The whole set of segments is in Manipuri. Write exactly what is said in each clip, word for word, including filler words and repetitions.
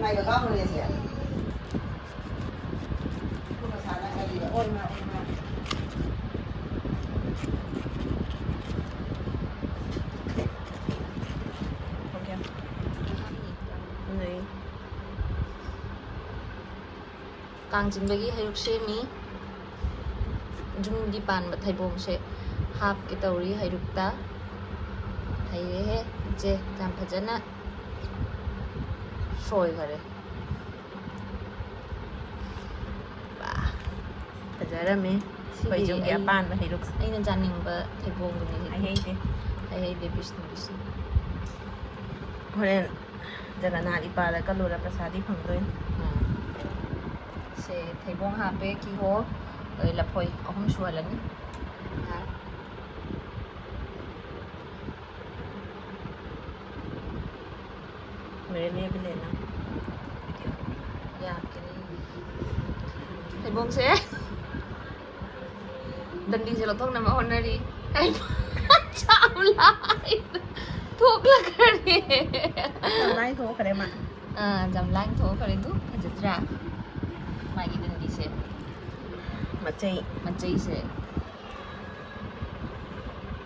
ꯃꯥꯏꯒ ꯀꯥꯞꯈ꯭ꯔꯒꯦ ꯁꯦ꯫ ꯑꯗꯨꯒ ꯁꯥꯟꯅ ꯀꯔꯤꯒ? ꯑꯣꯏꯃ, ꯑꯣꯏꯃ꯫ Okay. ꯅꯩ꯫ ꯀꯥꯡ ꯆꯤꯡꯕꯒꯤ ꯍꯩꯔꯨꯛ ꯁꯦꯝꯃꯤ꯫ ꯌꯨꯝꯒꯤ ꯄꯥꯟꯕ ꯊꯩꯕꯣꯡꯁꯦ ꯍꯥꯞꯀꯦ ꯇꯧꯔꯤ ꯍꯩꯔꯨꯛꯇ꯫ ꯍꯩꯔꯦꯍꯦ ꯏꯆꯦ, ꯌꯥꯝ ꯐꯖꯅ ꯁꯣꯏꯈꯔꯦ꯫ ꯋꯥ, ꯐꯖꯔꯝꯃꯦ꯫ ꯁꯤꯗꯤ ꯑꯩꯈꯣꯏ ꯌꯨꯝꯒꯤ ꯑꯩ, ꯑꯄꯥꯟꯕ ꯍꯩꯔꯨꯛꯁꯦ꯫ ꯑꯩꯅ ꯆꯥꯅꯤꯡꯕ ꯊꯩꯕꯣꯡꯗꯨꯅꯤ ꯁꯤꯗꯤ꯫ ꯍꯩꯍꯩꯗꯦ꯫ ꯍꯩꯍꯩꯗꯦ, ꯕꯤꯁꯅꯨ, ꯕꯤꯁꯅꯨ꯫ ꯍꯣꯔꯦꯟ ꯖꯒꯅꯥꯊ ꯏꯄꯥꯗ ꯀꯜꯂꯨꯔ ꯄ꯭ꯔꯁꯥꯗꯤ ꯐꯪꯗꯣꯏꯅꯤ꯫ ꯎꯝ꯫ ꯁꯦ, ꯊꯩꯕꯣꯡ ꯍꯥꯞꯄꯦ, ꯀꯤꯍꯣꯝ, ꯑꯗꯩ ꯂꯐꯣꯏ, ꯑꯍꯨꯝ ꯁꯨꯍꯜꯂꯅꯤ꯫ ꯃꯔꯦꯝꯃ ꯕꯤꯂꯦꯟꯅ video꯫ ꯌꯥꯗ꯭ꯔꯦ꯫ ꯊꯩꯕꯣꯡꯁꯦ ꯗꯟꯗꯤꯁꯦ ꯂꯧꯊꯣꯛꯅꯕ ꯍꯣꯠꯅꯔꯤ꯫ ꯍꯩꯃꯥ! ꯌꯥꯝ ꯂꯥꯏ ꯊꯣꯛꯂꯛꯈ꯭ꯔꯦ꯫ ꯌꯥꯝ ꯂꯥꯏ ꯊꯣꯛꯈ꯭ꯔꯦ ꯃꯥ꯫ ꯑꯥ, ꯌꯥꯝ ꯂꯥꯏ ꯊꯣꯛꯈ꯭ꯔꯦ꯫ ꯑꯗꯨ ꯐꯖꯗ꯭ꯔꯥ? ꯃꯥꯒꯤ ꯗꯟꯗꯤꯁꯦ꯫ ꯃꯆꯩ꯫ ꯃꯆꯩꯁꯦ꯫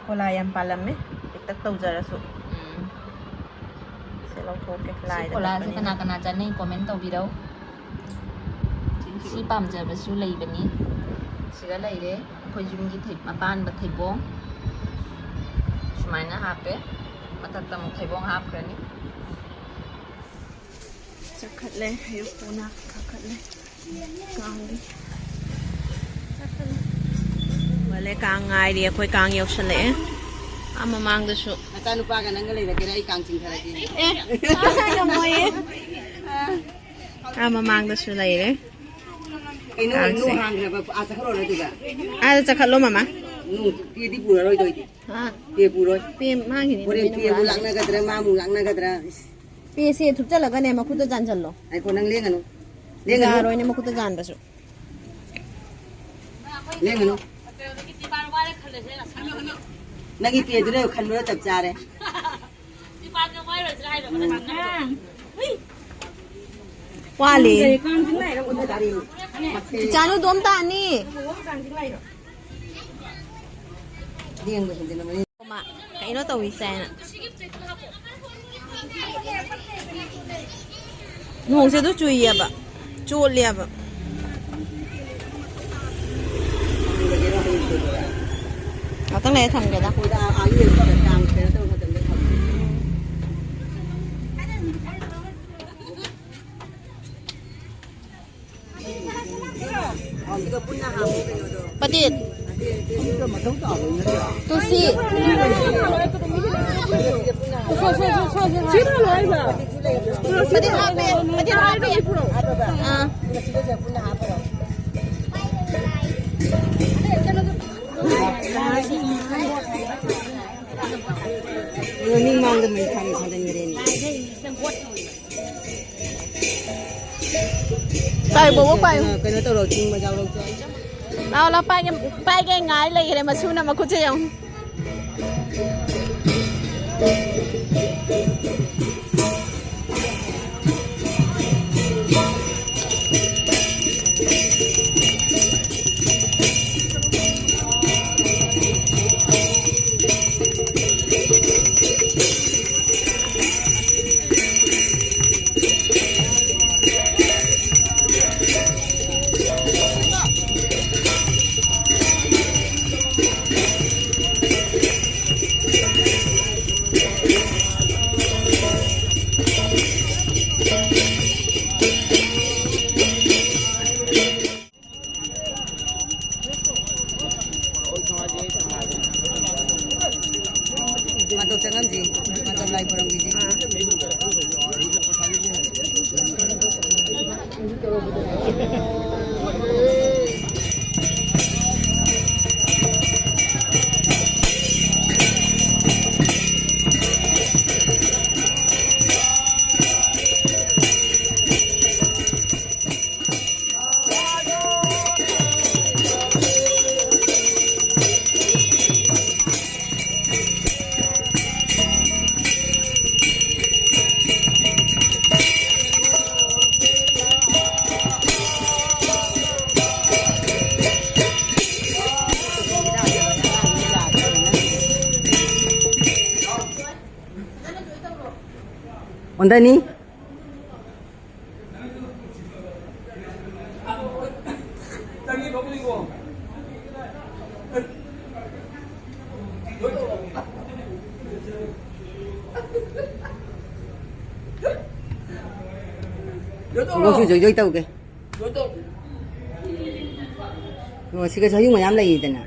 ꯀꯣꯂꯥ ꯌꯥꯝ ꯄꯥꯜꯂꯝꯃꯦ, ꯄꯤꯛꯇꯛ ꯇꯧꯖꯔꯁꯨ꯫ ꯎꯝ꯫ ꯁꯦ ꯂꯧꯊꯣꯛꯀꯦ, ꯁꯤ ꯂꯥꯏꯗ ꯀꯣꯂꯥꯁꯦ ꯀꯠꯄꯅꯤꯅ꯫ ꯀꯅꯥ ꯀꯅꯥ ꯆꯥꯅꯩ comment ꯇꯧꯕꯤꯔꯧ꯫ ꯁꯤ ꯄꯥꯝꯖꯕꯁꯨ ꯂꯩꯕꯅꯤ꯫ ꯁꯤꯗ ꯂꯩꯔꯦ ꯑꯩꯈꯣꯏ ꯌꯨꯝꯒꯤ ꯊꯩ-, ꯑꯄꯥꯟꯕ ꯊꯩꯕꯣꯡ꯫ ꯁꯨꯃꯥꯏꯅ ꯍꯥꯞꯄꯦ꯫ ꯃꯊꯛꯇ ꯑꯃꯨꯛ ꯊꯩꯕꯣꯡ ꯍꯥꯞꯈ꯭ꯔꯅꯤ꯫ ꯆꯥꯈꯠꯂꯦ, ꯍꯩꯔꯨꯛ ꯄꯨꯅ ꯀꯥꯈꯠꯂꯦ꯫ ꯀꯥꯡꯒꯤ꯫ ꯋꯥꯠꯂꯦ, ꯀꯥꯡ ꯉꯥꯏꯔꯤ ꯑꯩꯈꯣꯏ, ꯀꯥꯡ ꯌꯧꯁꯜꯂꯛꯑꯦ꯫ ꯑꯥ ꯃꯃꯥꯡꯗꯁꯨ꯫ ꯅꯆꯥꯅꯨꯄꯥꯒ ꯅꯪꯒ ꯂꯩꯔꯒꯦꯔꯥ? ꯑꯩ ꯀꯥꯡ ꯆꯤꯡꯊꯔꯛꯀꯦ꯫ ꯑꯦ, ꯉꯝꯃꯣꯏꯌꯦ꯫ ꯑꯥ ꯃꯃꯥꯡꯗꯁꯨ ꯂꯩꯔꯦ꯫ ꯀꯩꯅꯣ, ꯀꯥꯡꯁꯦ꯫ ꯅꯣꯡ ꯍꯥꯡꯈ꯭ꯔꯕ? ꯑꯥ ꯆꯠꯈ꯭ꯔꯣꯔ ꯑꯗꯨꯒ? ꯑꯥꯗ ꯆꯠꯈꯠꯂꯣ, ꯃꯃꯥ꯫ ꯅꯣꯡ ꯄꯦꯗꯤ ꯄꯨꯔꯔꯣꯏꯗꯣꯏꯗꯤ꯫ ꯑꯥ꯫ ꯄꯦ ꯄꯨꯔꯣꯏ꯫ ꯄꯦ ꯃꯥꯡꯈꯤꯅꯤ, ꯍꯣꯔꯦꯟ ꯅꯨꯃꯤꯠ ꯄꯦ ꯑꯃꯨꯛ ꯅꯨꯡꯗꯥꯡ꯫ ꯂꯥꯛꯅꯒꯗ꯭ꯔꯥ, ꯃꯥ ꯑꯃꯨꯛ ꯂꯥꯛꯅꯒꯗ꯭ꯔꯥ? ꯏꯁ꯫ ꯄꯦꯁꯦ ꯊꯨꯞꯆꯜꯂꯒꯅꯦ ꯃꯈꯨꯠꯇ ꯆꯥꯟꯁꯤꯜꯂꯣ꯫ ꯉꯥꯏꯈꯣ, ꯅꯪ ꯂꯦꯡꯒꯅꯨ꯫ ꯂꯦꯡꯒꯅꯨ꯫ ꯌꯥꯔꯣꯏꯅꯦ ꯃꯈꯨꯠꯇ ꯆꯥꯟꯕꯁꯨ꯫ ꯂꯦꯡꯒꯅꯨ꯫ ꯅꯪꯒꯤ ꯄꯦꯗꯨꯅ ꯈꯟꯕꯗ ꯆꯞ ꯆꯥꯔꯦ꯫ ꯎꯝ꯫ ꯍꯨꯏ꯫ ꯋꯥꯠꯂꯤ꯫ ꯏꯆꯥꯅꯨꯗꯣ ꯑꯝꯇ ꯑꯅꯤ꯫ ꯂꯦꯡꯕ ꯍꯦꯟꯖꯤꯟꯅꯕꯅꯤ꯫ ꯃꯥ ꯀꯩꯅꯣ ꯇꯧꯏꯁꯦ ꯍꯥꯏꯅ꯫ ꯅꯣꯡꯁꯦ ꯑꯗꯨ ꯆꯨꯏꯌꯦꯕ, ꯆꯣꯠꯂꯦꯕ꯫ ꯉꯥꯛꯇꯪ ꯂꯩꯔ ꯊꯝꯒꯦꯗ꯫ ꯄꯇꯦꯠ꯫ ꯇꯨꯁꯤ꯫ ꯄꯇꯦꯠ ꯍꯥꯞꯄꯦ, ꯄꯇꯦꯠ ꯍꯥꯞꯄꯦ꯫ ꯑꯥ꯫ ꯃꯤ ꯃꯥꯡꯗ ꯃꯩ ꯊꯥꯒꯦ ꯊꯥꯖꯤꯟꯈ꯭ꯔꯦꯅꯦ꯫ ꯄꯥꯏꯌꯨ, ꯕꯣꯕꯣꯛ, ꯄꯥꯏꯌꯨ꯫ ꯀꯩꯅꯣ ꯇꯧꯔꯣ, ꯆꯤꯡ ꯃꯖꯥꯎ ꯂꯧ ꯆꯣ꯫ ꯂꯥꯎ, ꯂꯥꯎ, ꯄꯥꯏꯒꯦ, ꯄꯥꯏꯒꯦ ꯉꯥꯏ ꯂꯩꯈ꯭ꯔꯦ ꯃꯁꯨꯅ, ꯃꯈꯨꯠꯁꯦ ꯌꯦꯡꯉꯨ꯫ ꯑꯣꯟꯊꯅꯤ꯫ ꯏꯕꯣꯛꯁꯨ ꯖꯣꯏ ꯖꯣꯏ ꯇꯧꯒꯦ꯫ ꯑꯣ, ꯁꯤꯒ ꯁꯌꯨꯡ ꯃꯌꯥꯝ ꯂꯩꯌꯦꯗꯅ꯫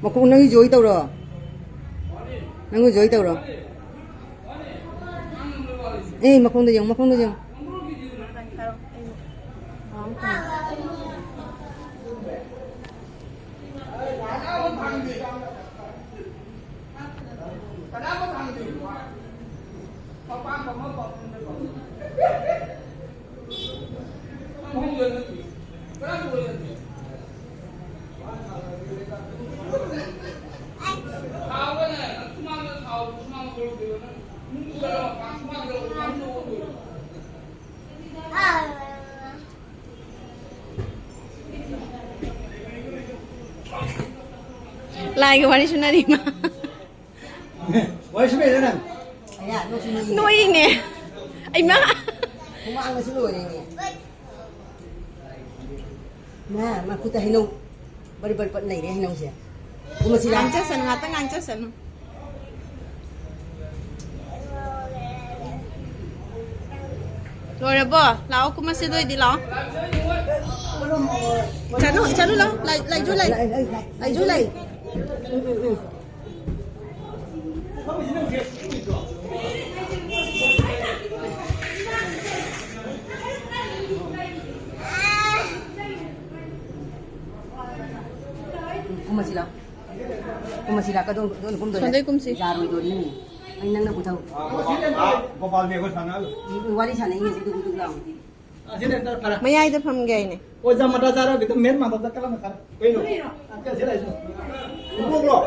ꯃꯈꯣꯡ ꯅꯪꯒꯤ ꯖꯣꯏ ꯇꯧꯔꯣ꯫ ꯅꯪꯒꯤ ꯖꯣꯏ ꯇꯧꯔꯣ꯫ ꯑꯦ, ꯃꯈꯣꯡꯗ ꯌꯦꯡꯉꯨ, ꯃꯈꯣꯡꯗ ꯌꯦꯡꯉꯨ꯫ ꯂꯥꯏꯒ ꯋꯥꯔꯤ ꯁꯨꯅꯔꯤ ꯃꯥ꯫ ꯋꯥꯔꯤ ꯁꯨꯅꯩꯔ ꯅꯪ? ꯑꯌꯥ, ꯅꯣꯛꯁꯤ ꯅꯣꯛꯏꯅꯦ꯫ ꯅꯣꯛꯏꯅꯦ꯫ ꯑꯩꯃ꯫ ꯍꯨꯃꯥꯡꯅꯁꯨ ꯂꯣꯏꯔꯦꯅꯦ꯫ ꯃꯥ, ꯃꯈꯨꯠꯇ ꯍꯩꯅꯧ ꯕꯔꯤ ꯕꯔꯤ ꯄꯠ ꯂꯩꯔꯦ ꯍꯩꯅꯧꯁꯦ꯫ ꯀꯨꯝꯃꯁꯤꯔꯥ? ꯉꯥꯡꯖꯁꯅꯨ, ꯉꯥꯛꯇꯪ ꯉꯥꯡꯖꯁꯅꯨ꯫ ꯂꯣꯏꯔꯕꯣ? ꯂꯥꯛꯑꯣ, ꯀꯨꯝꯃꯁꯤ ꯑꯗꯨ ꯑꯣꯏꯗꯤ ꯂꯥꯛꯑꯣ꯫ ꯆꯠꯂꯨ, ꯆꯠꯂꯨ ꯂꯥꯛꯑꯣ꯫ ꯂꯥꯏ-, ꯂꯥꯏꯖꯨ ꯂꯩ꯫ ꯂꯥꯏ, ꯂꯥꯏ, ꯂꯥꯏ꯫ ꯂꯥꯏꯖꯨ ꯂꯩ꯫ ꯎꯝ, ꯎꯝ, ꯎꯝ꯫ ꯀꯨꯝꯃꯁꯤ ꯂꯥꯎ꯫ ꯀꯨꯝꯃꯁꯤ ꯂꯥꯎ꯫ ꯀꯗꯣꯝ, ꯀꯗꯣꯝ ꯀꯨꯝꯗꯣꯏꯅꯣ? ꯁꯣꯝꯗꯩ ꯀꯨꯝꯁꯤ꯫ ꯌꯥꯔꯣꯏꯗꯣꯔꯤꯅꯦ꯫ ꯑꯩ ꯅꯪꯅ ꯄꯨꯊꯧ꯫ ꯑꯥ, ꯒꯣꯄꯥꯜ, ꯑꯥ, ꯒꯣꯄꯥꯜꯅꯦ ꯑꯩꯈꯣꯏ ꯁꯥꯟꯅꯍꯜꯂꯨ꯫ ꯎꯝ, ꯋꯥꯔꯤ ꯁꯥꯟꯅꯩꯅꯦ, ꯒꯨꯗꯨꯛ ꯒꯨꯗꯨꯛ ꯂꯥꯎ꯫ ꯑꯁꯤꯅ ꯈꯔ ꯐꯔꯦ꯫ ꯃꯌꯥꯏꯗ ꯐꯝꯒꯦ ꯍꯥꯏꯅꯦ꯫ ꯑꯣꯖꯥ ꯃꯇꯥ ꯆꯥꯔꯒ ꯈꯤꯇꯪ ꯃꯦꯠ ꯃꯥꯟꯗꯕꯗ ꯀꯔꯝꯅ ꯐꯔꯦ? ꯀꯩꯅꯣ? ꯑꯁꯤ, ꯑꯁꯤ ꯂꯥꯛꯏꯁꯤꯅ꯫ ꯏꯕꯣꯛꯂꯣ?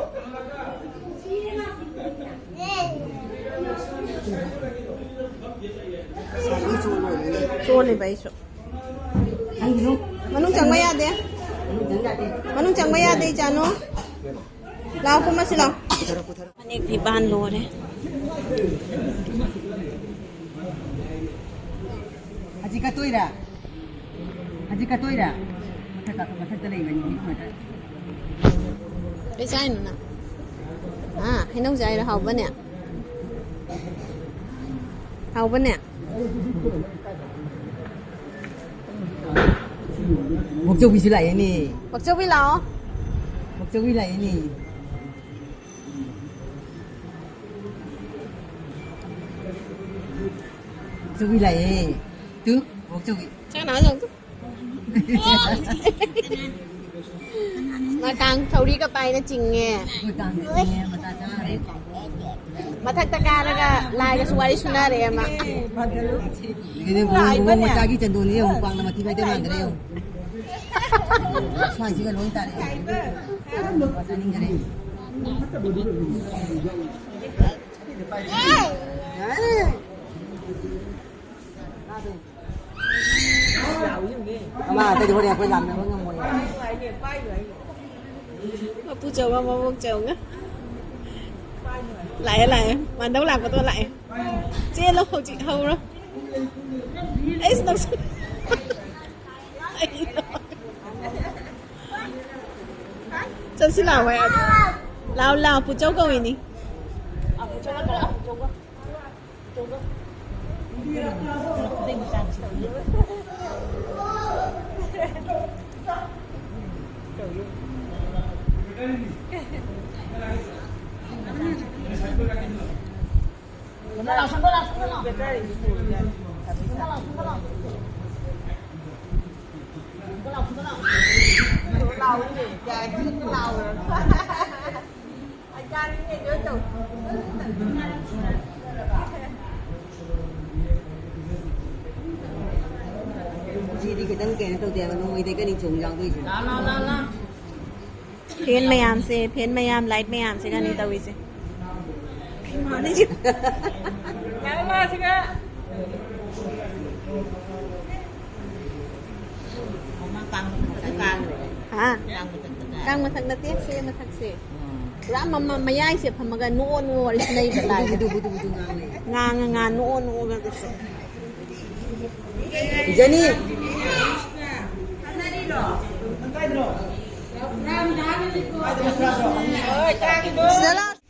ꯆꯣꯠꯂꯦꯕ ꯑꯩꯁꯨ꯫ ꯃꯅꯨꯡ ꯆꯪꯕ ꯌꯥꯗꯦ꯫ ꯃꯅꯨꯡ ꯆꯪꯕ ꯌꯥꯗꯦ, ꯏꯆꯥꯅꯨ꯫ ꯂꯥꯎ, ꯀꯨꯝꯃꯁꯤ ꯂꯥꯎ꯫ ꯐꯅꯦꯛ ꯐꯤꯕꯥꯟ ꯂꯣꯏꯔꯦ꯫ ꯍꯧꯖꯤꯛ ꯀꯠꯇꯣꯏꯔꯥ? ꯍꯧꯖꯤꯛ ꯀꯠꯇꯣꯏꯔꯥ? ꯃꯊꯛ ꯀꯥꯈꯠ-, ꯃꯊꯛꯇ ꯂꯩꯕꯅꯤ, ꯃꯊꯛ꯫ ꯀꯩ ꯆꯥꯏꯅꯣ ꯅꯪ? ꯍꯥ? ꯍꯩꯅꯧ ꯆꯥꯏꯔꯣ? ꯍꯥꯎꯕꯅꯦ? ꯍꯥꯎꯕꯅꯦ? ꯃꯣꯛꯆꯧꯕꯤꯁꯨ ꯂꯥꯛꯑꯦꯅꯦ꯫ ꯃꯣꯛꯆꯧꯕꯤ ꯂꯥꯛꯑꯣ꯫ ꯃꯣꯛꯆꯧꯕꯤ ꯂꯥꯛꯑꯦꯅꯦ꯫ ꯃꯣꯛꯆꯧꯕꯤ ꯂꯥꯛꯑꯦ꯫ ꯇꯨ, ꯃꯣꯛꯆꯧꯕꯤ꯫ ꯆꯥꯅ ꯍꯥꯏꯖꯧ ꯇꯨ꯫ ꯃꯇꯥꯡ ꯊꯧꯔꯤꯒ ꯄꯥꯏꯅ ꯆꯤꯡꯉꯦ꯫ ꯃꯇꯥꯡ ꯆꯤꯡꯉꯦ, ꯃꯇꯥ ꯆꯥꯔꯦ꯫ ꯃꯊꯛꯇ ꯀꯥꯔꯒ ꯂꯥꯏꯒꯁꯨ ꯋꯥꯔꯤ ꯁꯨꯅꯔꯦ ꯑꯃ꯫ ꯏꯅꯦ, ꯕꯣꯡ ꯕꯣꯡ ꯃꯆꯥꯒꯤ ꯆꯟꯗꯣꯟꯁꯦ ꯌꯦꯡꯉꯨ, ꯀ꯭ꯋꯥꯛꯅ ꯃꯊꯤ ꯐꯥꯏꯗꯧ ꯃꯥꯟꯗ꯭ꯔꯦ ꯌꯦꯡꯉꯨ꯫ ꯁ꯭ꯋꯥꯏꯁꯤꯒ ꯂꯣꯏ ꯇꯥꯔꯦ꯫ ꯆꯥꯅꯤꯡꯗꯔꯦ꯫ ꯑꯃ ꯑꯇꯩꯗꯤ ꯍꯣꯔꯦꯟ ꯑꯩꯈꯣꯏ ꯂꯥꯝꯅꯕ ꯉꯝꯃꯣꯏ꯫ ꯃꯄꯨ ꯆꯧꯒ ꯃꯕꯣꯛ ꯆꯧꯒ꯫ ꯂꯥꯛꯑꯦ, ꯂꯥꯛꯑꯦ꯫ ꯃꯥꯟꯗꯧ ꯂꯥꯛꯄꯗꯣ ꯂꯥꯛꯑꯦ꯫ ꯆꯦꯜꯂꯣ ꯍꯧꯖꯤꯛ ꯍꯧꯔꯣ꯫ ꯑꯩꯁ ꯅꯪꯁꯨ꯫ ꯆꯠꯁꯤ ꯂꯥꯛꯑꯣ ꯍꯥꯏ꯫ ꯂꯥꯛꯑꯣ, ꯂꯥꯛꯑꯣ, ꯄꯨꯆꯧ ꯀꯧꯏꯅꯤ꯫ ꯁꯤꯗꯤ ꯈꯤꯇꯪ ꯀꯩꯅꯣ ꯇꯧꯗꯦ ꯍꯥꯏꯕ, ꯅꯣꯡꯃꯩꯗꯩ ꯀꯔꯤ ꯆꯣꯡ ꯌꯥꯎꯗꯣꯏꯁꯦ? ꯐꯦꯟ ꯃꯌꯥꯝꯁꯦ, ꯐꯦꯟ ꯃꯌꯥꯝ, ꯂꯥꯏꯠ ꯃꯌꯥꯝꯁꯤꯒꯅꯤ ꯇꯧꯔꯤꯁꯦ꯫ ꯍꯥ? ꯀꯥꯡ ꯃꯊꯛ ꯅꯠꯇꯦ, ꯁꯤ ꯃꯊꯛꯁꯦ꯫ ꯄꯨꯔꯥ ꯃꯃ-, ꯃꯌꯥꯏꯁꯦ ꯐꯝꯃꯒ ꯅꯣꯛꯑ ꯅꯣꯛꯑ ꯋꯥꯔꯤ ꯁꯥꯟꯅꯩꯕ ꯂꯥꯏꯗ꯫ ꯕꯨꯗꯨ, ꯕꯨꯗꯨ, ꯕꯨꯗꯨ ꯉꯥꯡ ꯂꯩ꯫ ꯉꯥꯡꯉ ꯉꯥꯡ ꯅꯣꯛꯑ ꯅꯣꯛꯑꯒ ꯀꯩꯁꯨ꯫ ꯖꯦꯅꯤ! ꯁꯤꯗ ꯂꯥꯛ꯫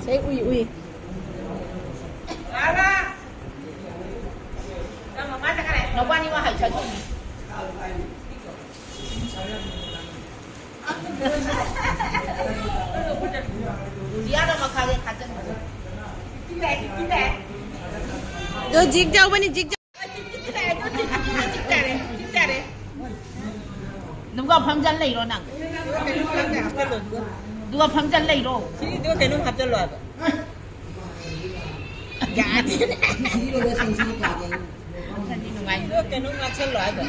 ꯁꯦ ꯎꯏ ꯎꯏ꯫ ꯅꯕꯥꯅꯤ ꯋꯥ ꯍꯥꯏ ꯆꯠꯈꯤꯅꯤ꯫ ꯗꯤꯌꯥꯅ ꯃꯈꯥꯗ ꯊꯥꯖꯟꯕꯅꯦ꯫ ꯑꯗꯣ ꯖꯤꯛ ꯌꯥꯎꯕꯅꯤ, ꯖꯤꯛ ꯅꯨꯡꯒ ꯐꯝꯖꯜ ꯂꯩꯔꯣ ꯅꯪ? ꯑꯗꯨꯒ ꯐꯝꯖꯜ ꯂꯩꯔꯣ? ꯁꯤꯗꯨꯒ ꯀꯩꯅꯣꯝ ꯍꯥꯞꯆꯜꯂꯣ ꯍꯥꯏꯕ꯫ ꯌꯥꯗꯦꯅꯦ꯫ ꯁꯤꯗꯤ ꯅꯨꯡꯉꯥꯏ꯫ ꯁꯤꯗꯨꯒ ꯀꯩꯅꯣꯝ ꯍꯥꯞꯆꯜꯂꯣ ꯍꯥꯏꯕ꯫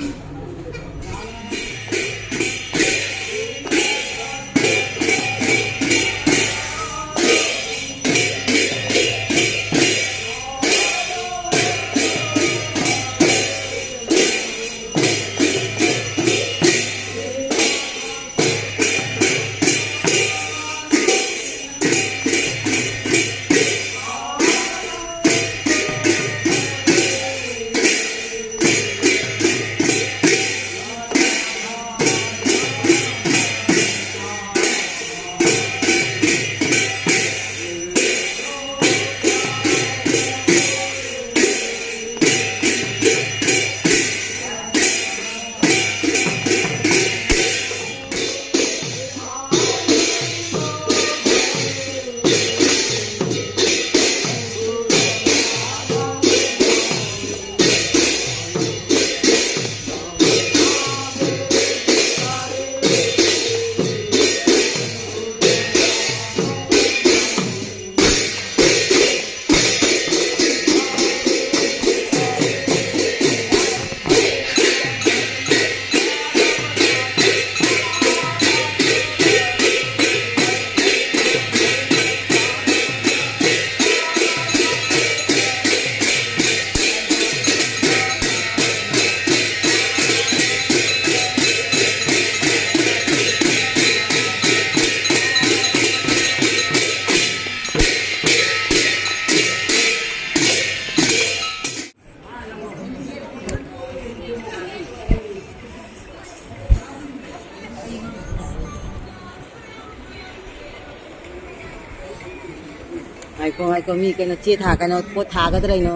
ꯉꯥꯏꯈꯣ, ꯉꯥꯏꯈꯣ, ꯃꯤ ꯀꯩꯅꯣ ꯆꯦ ꯊꯥ-, ꯀꯩꯅꯣ ꯄꯣꯠ ꯊꯥꯒꯗ꯭ꯔꯥ ꯀꯩꯅꯣ?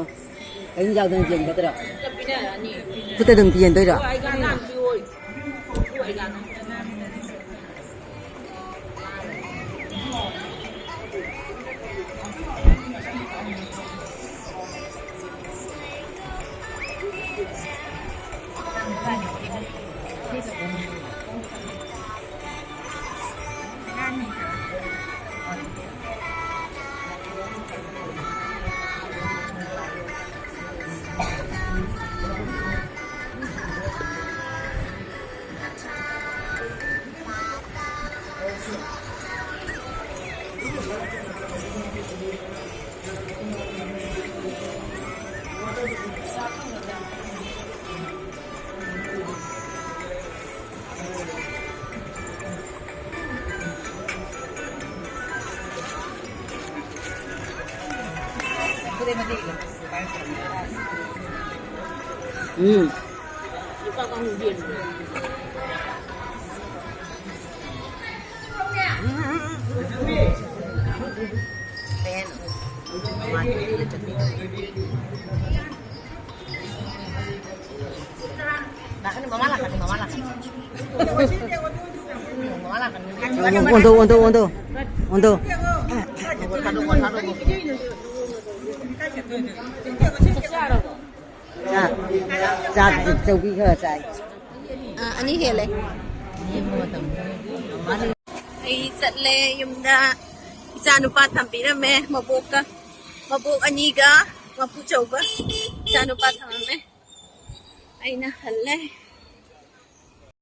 ꯀꯔꯤꯝ ꯌꯥꯎꯗꯅ ꯌꯦꯟꯒꯗ꯭ꯔꯣ? ꯈꯨꯠꯇ ꯑꯗꯨꯝ ꯌꯦꯟꯗꯣꯏꯔꯣ? ꯎꯝ꯫ ꯑꯣꯟꯊꯣꯛ, ꯑꯣꯟꯊꯣꯛ, ꯑꯣꯟꯊꯣꯛ꯫ ꯑꯣꯟꯊꯣꯛ꯫ ꯆꯥꯛ, ꯆꯥꯛ ꯆꯧꯕꯤ ꯈꯔ ꯆꯥꯏ꯫ ꯑ, ꯑꯅꯤ ꯍꯦꯜꯂꯦ꯫ ꯑꯩ ꯆꯠꯂꯦ ꯌꯨꯝꯗ꯫ ꯏꯆꯥ ꯅꯨꯄꯥ ꯊꯝꯕꯤꯔꯝꯃꯦ ꯃꯕꯣꯛꯀ꯫ ꯃꯕꯣꯛ ꯑꯅꯤꯒ ꯃꯄꯨꯆꯧꯒ ꯏꯆꯥ ꯅꯨꯄꯥ ꯊꯝꯃꯝꯃꯦ꯫ ꯑꯩꯅ ꯍꯜꯂꯦ꯫